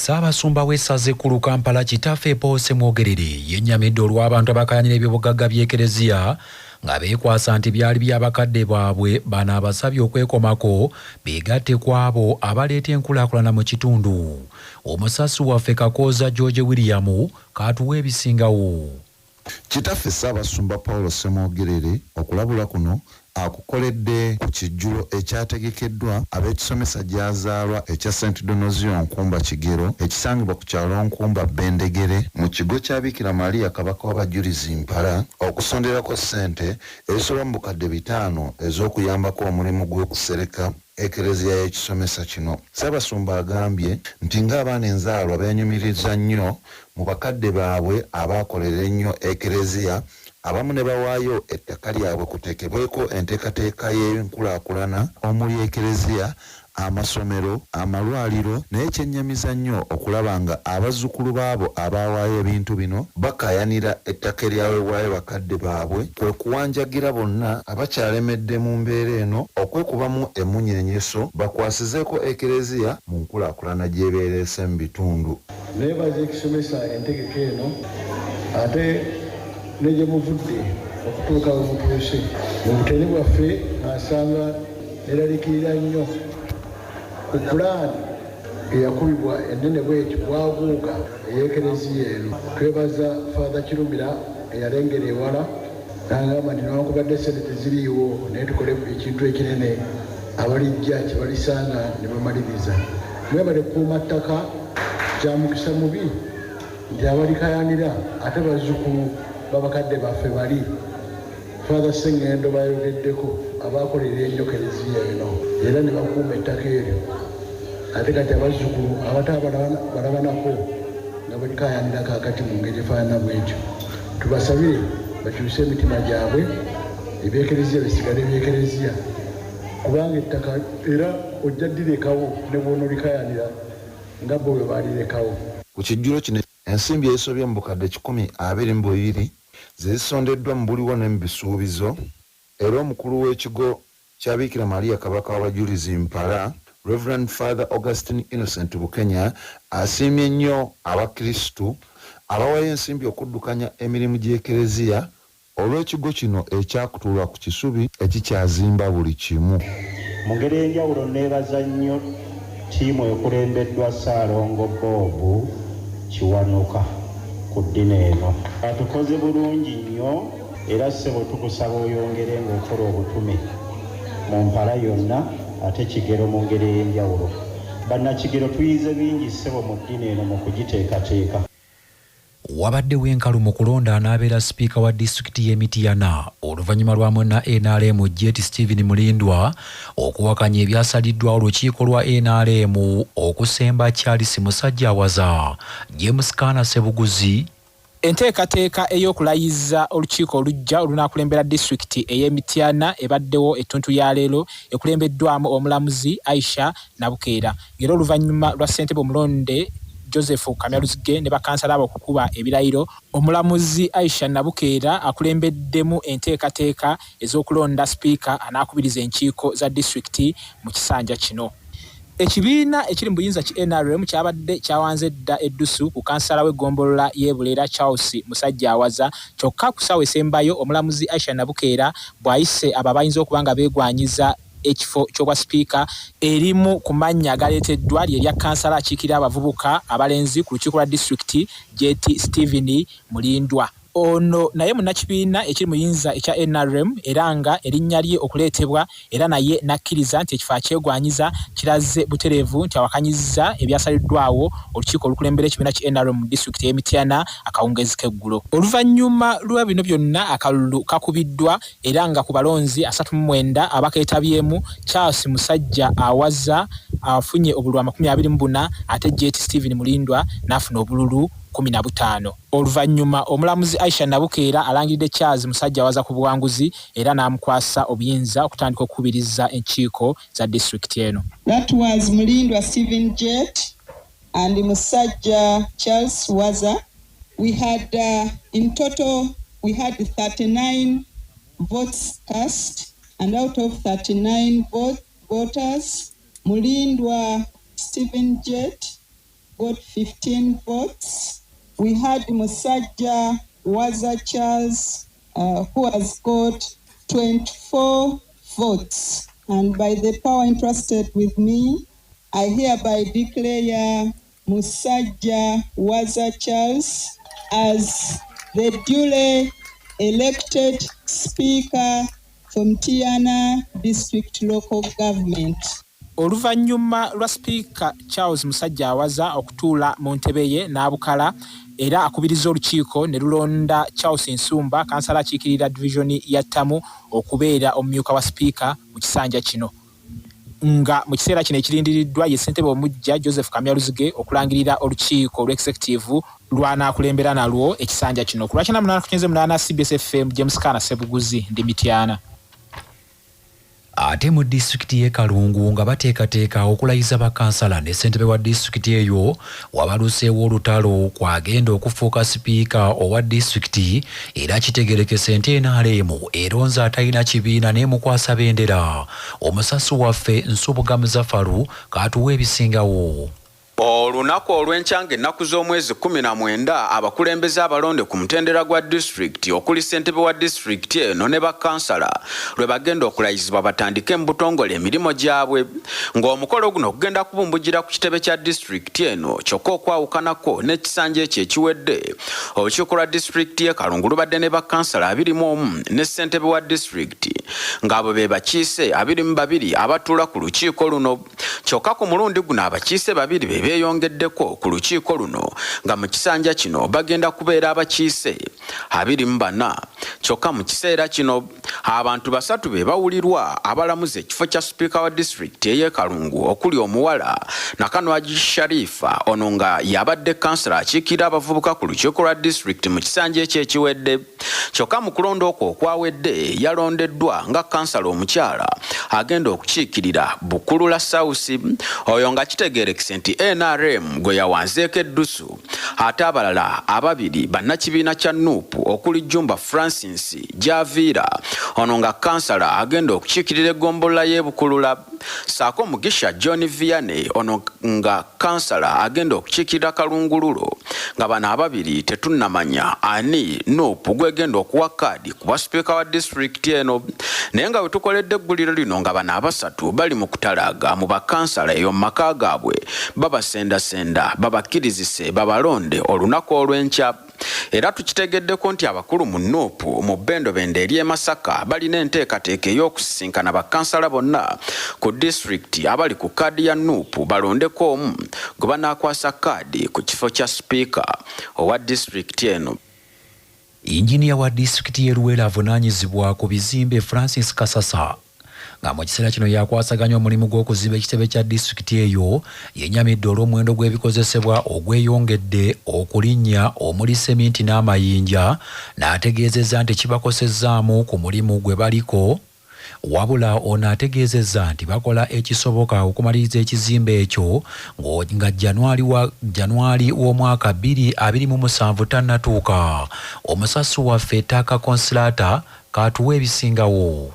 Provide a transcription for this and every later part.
Ssaabasumba w'essaza ekkulu Kampala, Kitaffe Paul Ssemwogerere, yennyamidde olw'abantu abakayanira ebyobugagga by'Ekereziya nga beekwasa nti byali bya bakadde baabwe. Bano abasabye okwekomako beegatte ku abo abaleeta enkulaakulana mu kitundu. Omusasi waffe Kakooza George William k'atuwa ebisingawo. Kitaffe Ssaabasumba Paul Ssemwogerere okulabula kuno akukoledde ku kijjulo ekyategekeddwa ab'ekisomesa gy'azaalwa ekya Saint Donozio Nkumba Kigero ekisangibwa ku kyalo Nkumba Bendegere mu kigo kya Bikira Maria Kabaka w'Abajulizi Mpala okusonderako ssente ezisoba mu bukadde bitaano ez'okuyambako omulimu gw'okusereka Eklezia y'ekisomesa kino. Ssaabasumba agambye nti ng'abaana enzaalwa beenyumiriza nnyo mu bakadde baabwe abaakolera ennyo Eklezia abamu ne bawaayo ettaka lyabwe kuteekebweko enteekateeka y'enkulaakulana omuli Eklezia, amasomero, amalwaliro naye kyennyamiza nnyo okulaba nga abazzukulu b'abo abaawaayo ebintu bino bakaayanira ettaka eryawebwayo bakadde baabwe kwe kuwanjagira bonna abakyalemedde mu mbeera eno okwekubamu emmunyeenyeso bakwasizeeko Eklezia mu nkulaakulana gy'eba ereese mu bitundu. Neebaza ekisomesa entegeka eno ate ne gye muvudde okutuuka we mutuuse. Mu buteni bwaffe nasanga neralikirira nnyo ku pulaani eyakubibwa ennene bweti bwaguuga ey'Ekereziya eno. Twebaza Father Kirumira eyalengera ewala n'agamba nti newankubadde ssente teziriiwo naye tukole ekintu ekinene abalijja kye balisanga ne bamaliriza. Mwebale kukuuma ttaka. Kya mukisa mubi nti abalikayanira ate bazzukulu babakadde baffe bali Father Ssengendo bayogeddeko abaakolerera ennyo Kereziya eno era ne bakuuma ettaka eryo ate kati abazzukulu abatabalabanako nga balikayanira kaakati mu ngeri efaanana bwetyo. Tubasabire bakyuse emitima gyabwe, ebyekereziya bisigale ebyekereziya kubanga ettaka era ojja ddirekawo ne bw'onoolikayanira nga bo bwe baalirekawo. Ku kijjulo kino ensimbi ezisobye mu bukadde 122 ze zisondeddwa mu buliwo ne mu bisuubizo era omukulu w'ekigo kya Bikira Maria Kabaka w'Abajulizi Mpala, Rev. Father Augustine Innocent Bukenya asiimye nnyo Abakirisitu abawayo ensimbi okuddukanya emirimu gy'Ekereziya olw'ekigo kino ekyakutulwa ku Kisubi ekikyazimba buli kimu. Mu ngeri ey'enjawulo nneebaza nnyo ttiimu ekulembeddwa Ssaalongo Bob Kiwanuka ku ddina eno. Atukoze bulungi nnyo era ssebo tukusaba oyongere ng'okola obutume mu Mpala yonna ate Kigero mu ngeri ey'enjawulo. Bannakigero tuyize bingi ssebo mu ddina eno mu kugiteekateeka. Wabaddewo enkalu mu kulonda anaabeera sipiika wa disitulikiti y'e Mityana oluvannyuma lwa munna nrm Jet Steven Mulindwa okuwakanya ebyasaliddwawo olukiiko lwa nrm okusemba Charles Musajja Awaza. James Kaana Ssebuguzi. Enteekateeka ey'okulayiza olukiiko oluggya olunaakulembera disitulikiti ey'e Mityana ebaddewo ettuntu ya leero ekulembeddwamu omulamuzi Aisha Nabukeera ng'era oluvannyuma lwa ssentebe omulonde Joseph Kamyaluzige ne bakansala abo okukuba ebirayiro, omulamuzi Aisha Nabukeera akulembeddemu enteekateeka ez'okulonda sipiika anaakubiriza enkiiko za disitulikiti mu kisanja kino. Ekibiina ekiri mu buyinza ki nrm kyabadde kyawanze dda eddusu ku kansala w'eggombolola y'e Bulera Charles Musajja Awaza kyokka ku ssaawa esembayo omulamuzi Aisha Nabukeera bw'ayise abo abayinza okuba nga beegwanyiza ekifo ky'obwa sipiika, erimu ku mannya agaleeteddwa lye lya kansala akiikirira abavubuka abalenzi ku lukiiko lwa disitulikiti Jet Steven Mulindwa. Ono naye munnakibiina ekiri mu yinza ekya nrm era nga erinnya lye okuleetebwa era naye n'akkiriza nti ekifo akyegwanyiza kiraze butereevu nti awakanyizza ebyasaliddwawo olukiiko olukulembera ekibiina ki nrm mu disitulikiti ey'e Mityana akawungeezi k'eggulo. Oluvannyuma lwa bino byonna akalulu kakubiddwa era nga ku balonzi 39 abakeetabyemu, Charles Musajja Awaza afunye obululu 24 ate Jet Steven Mulindwa n'afuna obululu 15. Oluvannyuma omulamuzi Aisha Nabukeera alangiridde Charles Musajja Awaza ku buwanguzi era n'amukwasa obuyinza okutandika okukubiriza enkiiko za disitulikiti eno. That was Mulindwa Stephen Jet and Musajja Charles Waza. We had, in total, we had 39 votes cast, and out of 39 voters, Mulindwa Stephen Jet got 15 votes. We had Musajja Waza Charles, who has got 24 votes. And by the power entrusted with me, I hereby declare Musajja Waza Charles as the duly elected Speaker from Mityana District Local Government. Oluvannyuma lwa Sipiika Charles Musajja Awaza okutuula mu ntebe ye n'abukala, era akubiriza olukiiko ne lulonda Charles Nsumba, kansala akiikirira divizoni ya Ttamu, okubeera omumyuka wa sipiika mu kisanja kino, nga mu kiseera kino ekirindiriddwa ye ssentebe omuggya Joseph Kamya Luzige okulangirira olukiiko olw'executive lw'anaakulembera nalwo ekisanja kino. Ku lwa 98.8 CBS FM, James Kana Ssebuguzi, ndi Mityana. Ate mu disitulikiti y'e Kalungu nga bateekateeka okulayiza bakansala ne ssentebe wa disitulikiti eyo, wabaluseewo olutalo kwagenda okufuuka sipiika owa disitulikiti, era kitegerekese nti NRM eronze atalina kibiina n'emukwasa bendera. Omusasi waffe Nsubuga Muzafaru katuwa ebisingawo. Olunaku olw'enkya ng'ennaku z'omwezi 19, abakulembeze abalonde ku mutendera gwa disitulikiti okuli ssentebe wa disitulikiti eno ne bakansala lwe bagenda okulayizibwa batandike mu butongole emirimu gyabwe, ng'omukolo guno gugenda kubumbujira ku kitebe kya disitulikiti eno. Kyokka okwawukanako n'ekisanja ekyo ekiwedde, olukiiko lwa disitulikiti y'e Kalungu lubadde ne bakansala 21 ne ssentebe wa disitulikiti, ng'abo be bakiise 22 abatuula ku lukiiko luno. Kyokka ku mulundi guno abakiise babiri be beeyongeddeko ku lukiiko luno, nga mu kisanja kino bagenda kubeera abakiise 24. Kyokka mu kiseera kino abantu basatu be bawulirwa abalamuza ekifo kya sipiika wa disitulikiti ey'e Kalungu, okuli omuwala Nakanwagi Sharifa, ono nga y'abadde kansala akiikirira abavubuka ku lukiiko lwa disitulikiti mu kisanja ekyo ekiwedde. Kyokka mu kulonda okwo okwawedde yalondeddwa nga kansala omukyala agenda okukiikirira Bukulula South, oyo nga kitegeerekese nti NRM gwe yawanzeeko eddusu. Ate abalala ababiri bannakibiina kya NUP okuli Jumba Francis Javiira, ono nga kansala agenda okukiikirira eggombolola y'e Bukulula, ssaako Mugisha John Vianney, ono nga kansala agenda okukiikirira Kalungululo, nga bano ababiri tetunnamanya ani NUP gwegenda okuwa kaadi ku bwa sipiika wa disitulikiti eno. Naye nga we tukoledde egguliro lino nga bano abasatu bali mu kutalaaga mu bakansala eyo mu maka gaabwe, babasendasenda babakkirizise babalonde olunaku olw'enkya. Era tukitegeddeko nti abakulu mu NUP mu bbendobendo ery'e Masaka balina enteekateeka ey'okusisinkana bakansala bonna ku disitulikiti abali ku kaadi ya NUP balondeko omu gwe banaakwasa kaadi ku kifo kya sipiika owa disitulikiti eno. Yinginiya wa disitulikiti y'e Luweero avunaanyizibwa ku bizimbe Francis Kasasa, nga mu kiseera kino yakwasaganya omulimu gw'okuzimba ekitebe kya disitulikiti eyo, yennyamidde olw'omuwendo gw'ebikozesebwa ogweyongedde okulinnya omuli seminti n'amayinja, n'ategeezezza nti kibakosezzaamu ku mulimu gwe baliko. Wabula ono ategeezezza nti bakola ekisoboka okumaliriza ekizimbe ekyo nga Januari w'omwaka 2027 tannatuuka. Omusasi waffe Taka Consilata katuwa ebisingawo.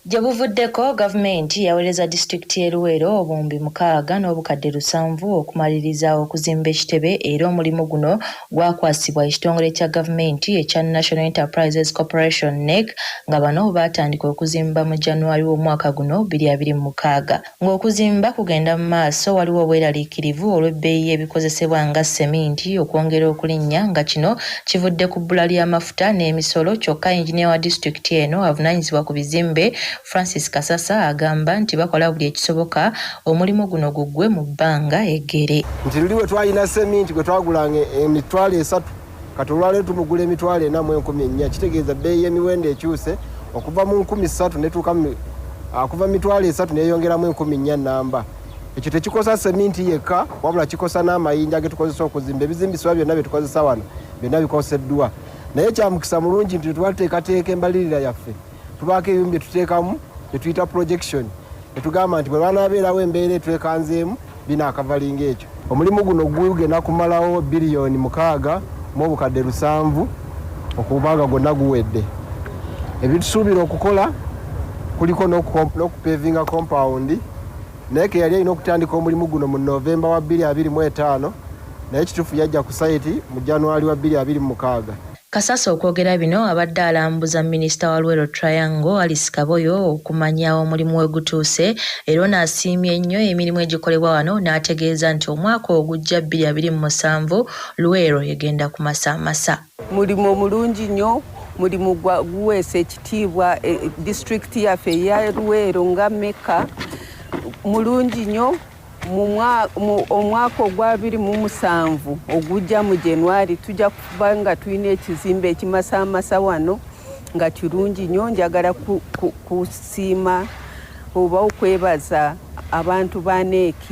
Gye buvuddeko gavumenti yaweereza disitulikiti y'e Luweero obuwumbi 6 n'obukadde 7 okumaliriza okuzimba ekitebe, era omulimu guno gwakwasibwa ekitongole kya gavumenti ekya National Enterprises Corporation NEC, nga bano baatandika okuzimba mu January w'omwaka guno 2026. Ng'okuzimba kugenda mu maaso, waliwo obweraliikirivu olw'ebbeeyi y'ebikozesebwa nga seminti okwongera okulinnya, nga kino kivudde ku bbula ly'amafuta n'emisolo. Kyokka yinginiya wa disitulikiti eno avunaanyizibwa ku bizimbe Francis Kasasa agamba nti bakola buli ekisoboka omulimu guno guggwe mu bbanga eggere. Nti luli we twalina seminti gwe twagulanga 30,000, kati olwaleero tumugula 4,400. Kitegeeza bbeeyi y'emiwendo ekyuse okuva mu 3,000 netuuka okuva 30,000 neyongeramu 4,000 namba. Ekyo tekikosa seminti yekka, wabula kikosa n'amayinja ge tukozesa okuzimba. Ebizimbisibwa byonna bye tukozesa wano byonna bikoseddwa. Naye kyamukisa mulungi nti twateekateeka embalirira yaffe, tubaako ebimu bye tuteekamu bye tuyita projection, ne tugamba nti bwe banaabeerawo embeera etwekanzeemu binaakavalinga ekyo. Omulimu guno gugenda kumalawo 6.7 biliyoni okubanga gwonna guwedde. Ebitusuubira okukola kuliko n'okupevinga compound. Naye ke yali alina okutandika omulimu guno mu Novemba wa 2025, naye kituufu yajja ku sayiti mu January wa 2026. Kasasa okwogera bino abadde alambuza minisita wa Luweero Triangle Alice Kaboyo okumanya omulimu we gutuuse, era ono asiimye nnyo emirimu egikolebwa wano n'ategeeza nti omwaka ogujja 2027 Luweero egenda kumasamasa. Mulimu omulungi nnyo, mulimu guweesa ekitiibwa disitulikiti yaffe eya Luweero nga Mecca. Mulungi nnyo. Omwaka ogwa 27 ogujja mu January tujja kuba nga tulina ekizimbe ekimasamasa wano nga kirungi nnyo. Njagala kusiima oba okwebaza abantu ba NEC,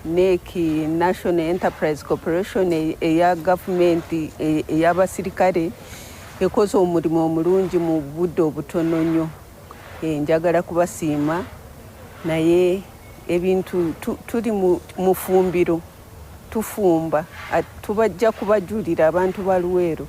NEC, National Enterprise Corporation, eya gavumenti ey'abasirikale, ekoze omulimu omulungi mu budde obutono nnyo. Njagala kubasiima, naye ebintu tuli mu fumbiro, tufumba, tubajja kubajulira abantu ba Luweero.